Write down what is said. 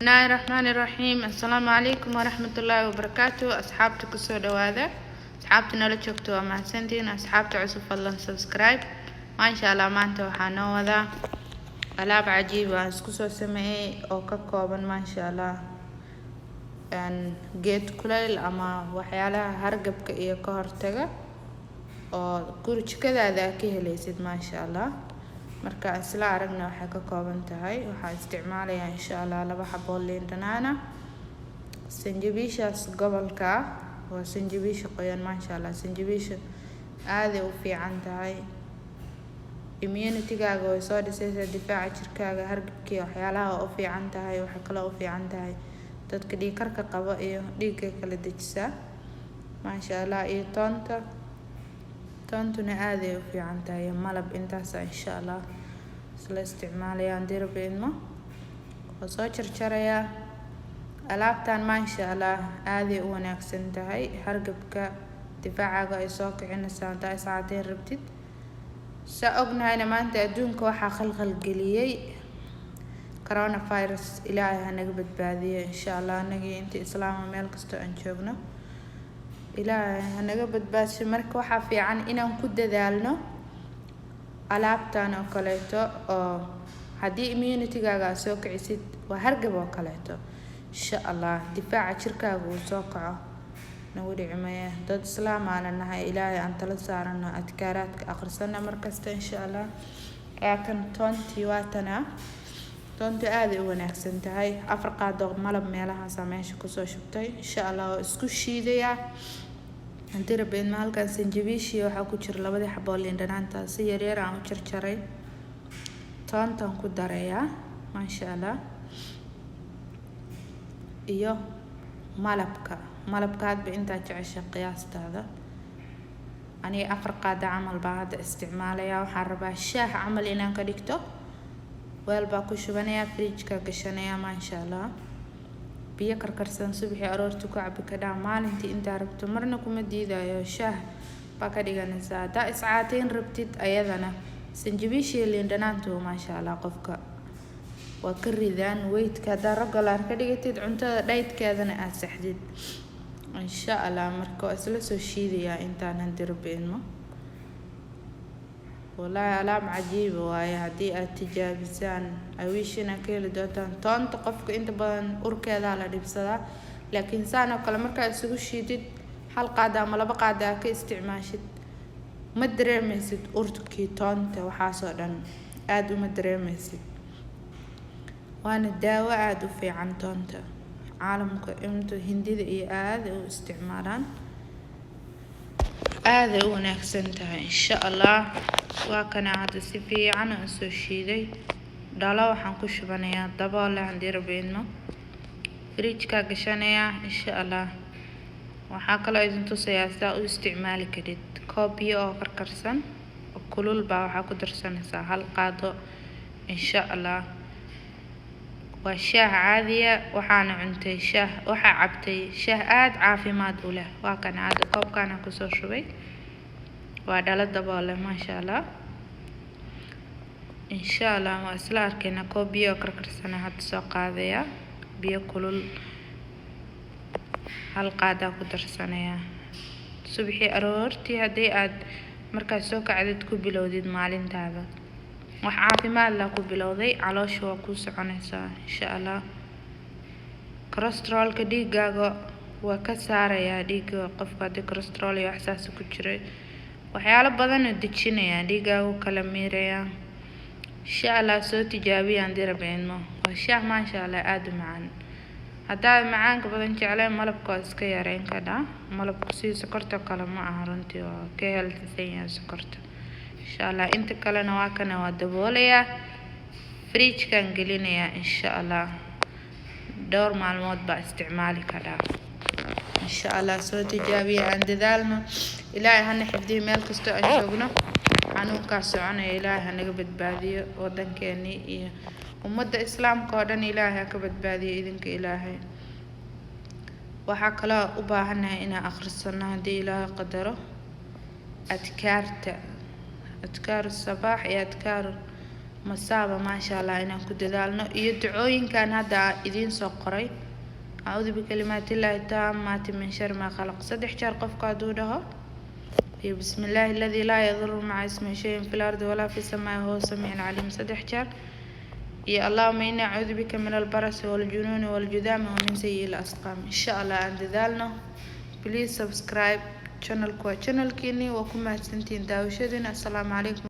Bismillaahi Raxmaani Raxiim. Assalaamu calaykum waraxmatullaahi wabarakaatu. Asxaabta, kusoo dhawaada. Asxaabta nala joogto, waa mahadsantihiin. Asxaabta cusub, fadlan subscribe. Maasha Allah, maanta waxaa noo wadaa alaab cajiib aan isku soo sameeyey oo ka kooban, maasha Allah, geed kuleyl ama waxyaalaha hargabka iyo ka hortaga oo guri jikadaada aad ka heleysid, maasha Allah. Marka isla aragna waxay ka kooban tahay. Waxaan isticmaalayaa, insha Allah, laba xabo liin dhanaana, sanjabiishaas gobolka ah, waa sanjabiisha qoyan, maasha Allah. Sanjabiisha aaday u fiican tahay, immunity-gaaga way soo dhisaysaa, difaaca jirkaaga, hargabkii waxyaalaha u fiican tahay. Waxay kaloo u fiican tahay dadka dhiig karka qaba iyo dhiigga kala dejisaa, maasha Allah. Iyo toonta, toontuna aaday u fiican tahay, iyo malab. Intaasa insha Allah isla isticmaalaya haddii Rabbi idmo. Waa soo jarjarayaa alaabtan, maasha Allah, aaday u wanaagsan tahay. Hargabka difaacaaga ay soo kicinaysaa haddaa iscaateen rabtid. Saa ognahayna, maanta adduunka waxaa khalkhal geliyey coronavirus. Ilaahay ha naga badbaadiyo, insha Allah, anagii inta islaama meel kastoo aan joogno, Ilaahay ha naga badbaadiyo. Marka waxaa fiican inaan ku dadaalno alaabtan oo kaleeto, oo haddii immunity-gaaga aad soo kicisid, waa hargab oo kaleeto, insha Allah difaaca jirkaaga uu soo kaco, nagu dhici maya. Dad islaam aana nahay, Ilaahay aan tala saarano, adkaaraadka aqrisana markasta, insha Allah. Waa kan toontii, waatana toontu, aaday u wanaagsan tahay. 4 qaado malab meelahaasaa meesha kusoo shubtay, insha Allah waa isku shiidayaa haddii Rabbi idmo. Halkan sanjabiishii waxaa ku jira labadii xaboo liin dhanaanta, si yaryar aan u jarjaray. Toontan ku darayaa, maasha Allah, iyo malabka. Malabka hadba intaa jecesha qiyaastaada. Aniga 4 qaado camal baa hadda isticmaalayaa. Waxaan rabaa shaah camal inaan ka dhigto. Weel baa ku shubanayaa, fridge-ka gashanayaa, maasha Allah. Biyo karkarsan subaxii aroortii ku cabi kadhaa, maalintii intaa rabto, marna kuma diidayo. Shaah baa ka dhiganaysaa. Haddaa iscaateyn rabtid, ayadana sanjabiishii liin dhanaantu, maasha Allah, qofka waa ka ridaan weight-ka. Haddaa regular ka dhigatid cuntada, diet-keedana aad saxdid, insha Allah. Marka waa isla soo shiidayaa intaan haddii Rabbi idmo. Wallaahi alaab cajiiba waaye. Haddii aad tijaabisaan, I wish inaad ka heli doontaan. Toonta qofka inta badan urkeedaa la dhibsadaa, laakiin saan oo kale markaa isugu shiidid, hal qaada ama laba qaada aad ka isticmaashid, ma dareemeysid urkii toonta. Waxaasoo dhan aada uma dareemeysid, waana daawo aada u fiican toonta. Caalamka inta Hindida iyo aada u isticmaalaan, aaday u wanaagsan tahay, insha Allah. Waa kana hadda si fiican aan soo shiiday. Dhalo waxaan ku shubanayaa daboole haddii Rabbi idmo, fridge-ka gashanayaa, insha Allah. Waxaa kaloo idin tusayaa sidaa u isticmaali karid. Koob biyo oo karkarsan oo kulul baa waxaa ku darsanaysaa hal qaado, insha Allah. Waa shaah caadiya. Waxaana cuntay shaah, waxaa cabtay shaah aada caafimaad u leh. Waa kana hadda koobkaana kusoo shubay, waa dhalo daboole, maasha Allah. Insha Allah waa isla arkaynaa. Koob biyo oo karkarsana hadda soo qaadaya, biyo kulul hal qaadaa ku darsanayaa. Subaxii aroortii haddii aad markaad soo kacdid ku bilowdid maalintaada, wax caafimaad lah ku bilowday, caloosha waa kuu soconaysaa, insha Allah. Cholesterolka dhiigaaga waa ka saarayaa dhiigga qofka haddii cholesterol iyo wax saas ku jiray. Waxyaalo badan oo dejinayaa, dhiigaagu kala miirayaa, insha Allah. Soo tijaabiya haddii Rabbi idmo. Waa shaah, maasha Allah, aada u macaan. Haddaad macaanka badan jecleen, malabka waa iska yareyn kadhaa. Malabku sidii sokorta kale ma aha, runtii waa ka healthy-san yahay sokorta, insha Allah. Inta kalena waa kana, waa daboolayaa, fridge-kan gelinayaa, insha Allah. Dhowr maalmood baa isticmaali kadhaa, insha Allah. Soo tijaabiya, aan dadaalno. Ilaahay hana xifdiyo meel kastoo aan joogno. Xanuunkaas soconaya Ilaahay hanaga badbaadiyo. Wadankeenii iyo ummadda Islaamka oo dhan Ilaahay ha ka badbaadiyo idinka Ilaahay. Waxaa kaloo u baahannahay inaan akhrisano, haddii Ilaahay qadaro, adkaarta, adkaaru sabaax iyo adkaaru Masaaba, maasha Allah, inaan ku dadaalno iyo ducooyinkan hadda idiin soo qoray. "أعوذ بكلمات الله التامات من شر ما خلق" saddex jeer qofka hadduu dhaho, iyo "بسم الله الذي لا يضر مع اسمه شيء في الأرض ولا في السماء وهو السميع العليم" saddex jeer, iyo "اللهم إني أعوذ بك من البرص والجنون والجذام ومن سيء الأسقام". Insha Allah aan dadaalno. Please subscribe channelku, waa channelkiini. Waa ku mahadsantihiin daawashadiina. Assalaamu calaykum.